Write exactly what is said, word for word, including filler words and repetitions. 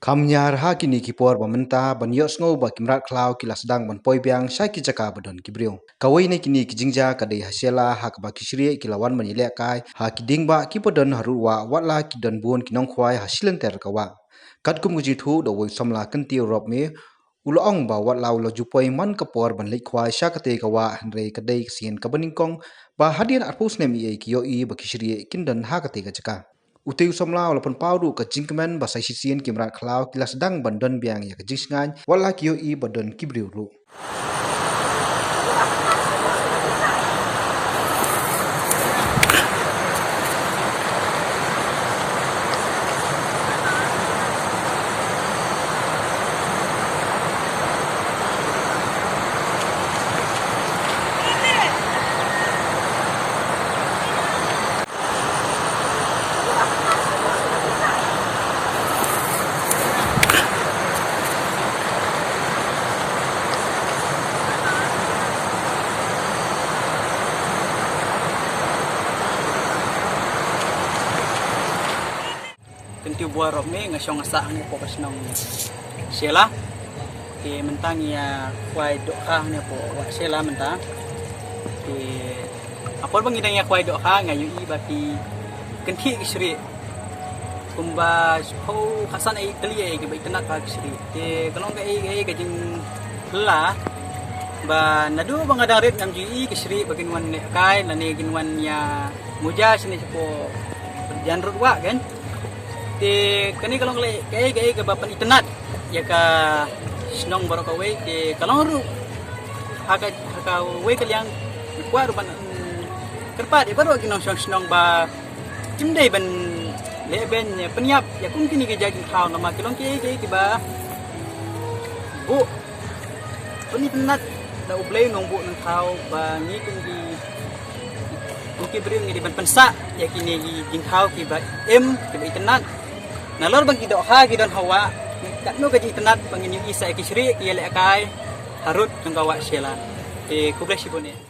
Kam niar ha kine ki por ba mynta ban ïohsngew ba ki mrad khlaw ki la sdang ban poi biang sha ki jaka ba don ki briew. Kawei na kine ki jingjia ka dei ha Shella ha kaba ki shrieh ki la wan ban ïalehkai ha ki dieng bah kiba don harud wah, wat la ki don bun ki nongkhwai ha shilynter ka wah. Katkum ka jingthoh da uwei u samla Kyntiew Rop May, u la ong ba wat la u la ju poi man ka por ban leit khwai sha katei ka wah, hynrei ka dei ka sien kaba nyngkong ba hadien arphew snem eiei ki ïohi ba ki shrieh kin don ha katei ka jaka. Utei u samla u la pynpaw ruh ka jingkmen ba sa shisien ki mrad khlaw ki la sdang ban don biang ïa ka jingsngaiñ, wat la ki ïohi ba don ki briew ruh. Kyntiew Buar Rop May, nga shong nga sah hangne hapoh ka shnong Shella. Te mynta ngi ïa khwai dohkha hangne hapoh wah Shella mynta. Te ha por ba ngi dang ïa khwai dohkha nga ïohi ba ki kynthih ki shrieh. Kumba shiphew khatsan eiei tylli eiei kiba itynnad ba ki shrieh. Te ka long kaei kaei ka jingphylla ba naduh ba nga dang rit ngam ju ïohi ki shrieh ba kin wan lehkai lane kin wan ïa muja shane shapoh jan rud wah kan. Te kane ka long kaei kaei kaba pynitynnad ïa ka shnong baroh kawei. Te ka long ruh ha ka, ha kawei ka liang ngi kwah ruh ban, mm, kyrpad ïa baroh ki nongshong shnong ba kim dei ban leh ban ïa pynïap ïa kum kine ki jait jingthaw namar ki long kiei kiei kiba buh pynitynnad da U Blei Nongbuh Nongthaw ba ngi kum ki, kum ki briew ngi dei ban pynsah ïa kine ki jingthaw kiba im kiba itynnad. Nalor ba ki dohkha ki don ha wah, katno ka jingitynnad ba ngin ïohi sa ïa ki shrieh ki ïalehkai harud jong ka wah Shella. Te khublei shibun eh.